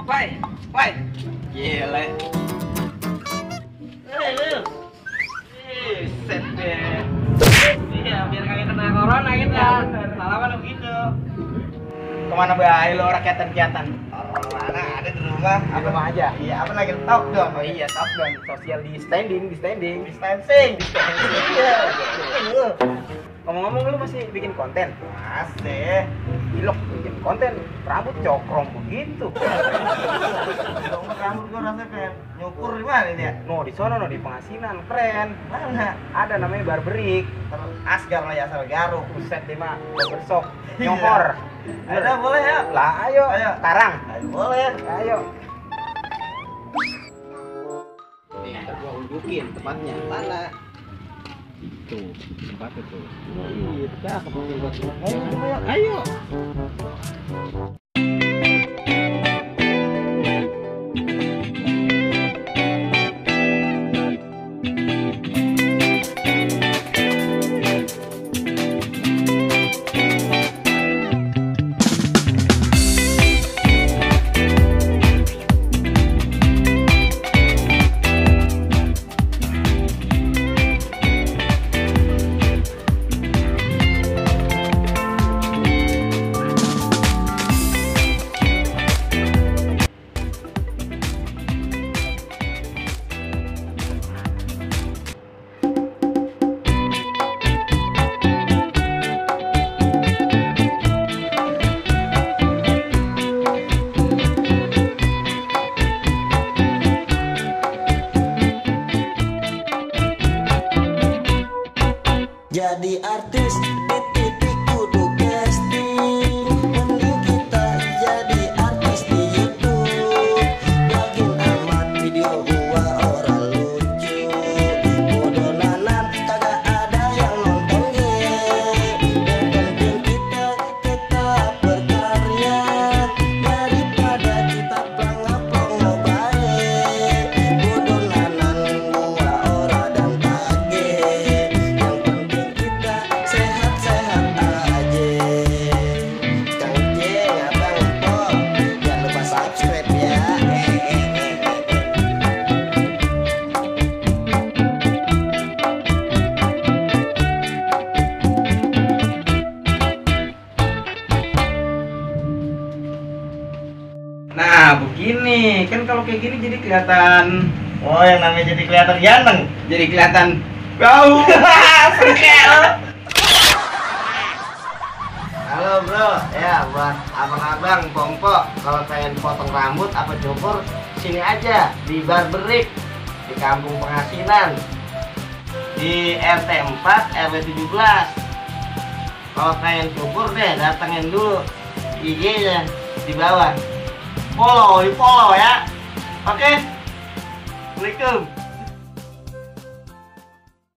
Woi. Gila. Lu. Set deh. Iya, biar kagak kena corona kita. Salaman begitu. Kemana bae lo rakyatan-rakyatan? Mana ada di rumah? Di rumah aja. Iya, apa lagi top dong? Oh iya, top dong. Social distancing. Distancing. Iya. Ngomong-ngomong lu masih bikin konten? Masih. Ilok bikin konten rambut cokrong begitu. Rambut gua rasanya kayak nyukur di mana ini ya? No, di sono di Pengasinan, keren. Mana? Ada namanya barberik. Asgar lah ya asal garuk. Buset deh mah, barbershop, nyokor. Ada boleh ya? Lah ayo, Ayo. Karang. Ayo, boleh. Ayo. Nih, ntar gua unjukin tempatnya. Mana? Itu, tempatnya tuh. Iya, cakep. Ayo, ayo. Jadi artis di TV kudu casting. Mending kita jadi artis di YouTube. Bikin amat video gua orang lucu. Bodoh-nanan kagak ada yang nonton ge. Yang penting kita tetap berkarya. Daripada kita plong-plong bae. Bodoh-nanan gua orang dan kaget. Sehat-sehat aja. Kang Ceng, Abang Empok, jangan lupa subscribe ya. Nah, begini. Kan kalau kayak gini jadi kelihatan, Oh, yang namanya jadi kelihatan ganteng. jadi kelihatan bau. Halo bro, ya buat abang-abang pompok kalau pengen potong rambut apa cukur sini aja di Barberik di Kampung Pengasinan di RT 4 RW 17. Kalau pengen cukur deh datengin dulu IG-nya di bawah. Follow ya. Oke. Assalamualaikum.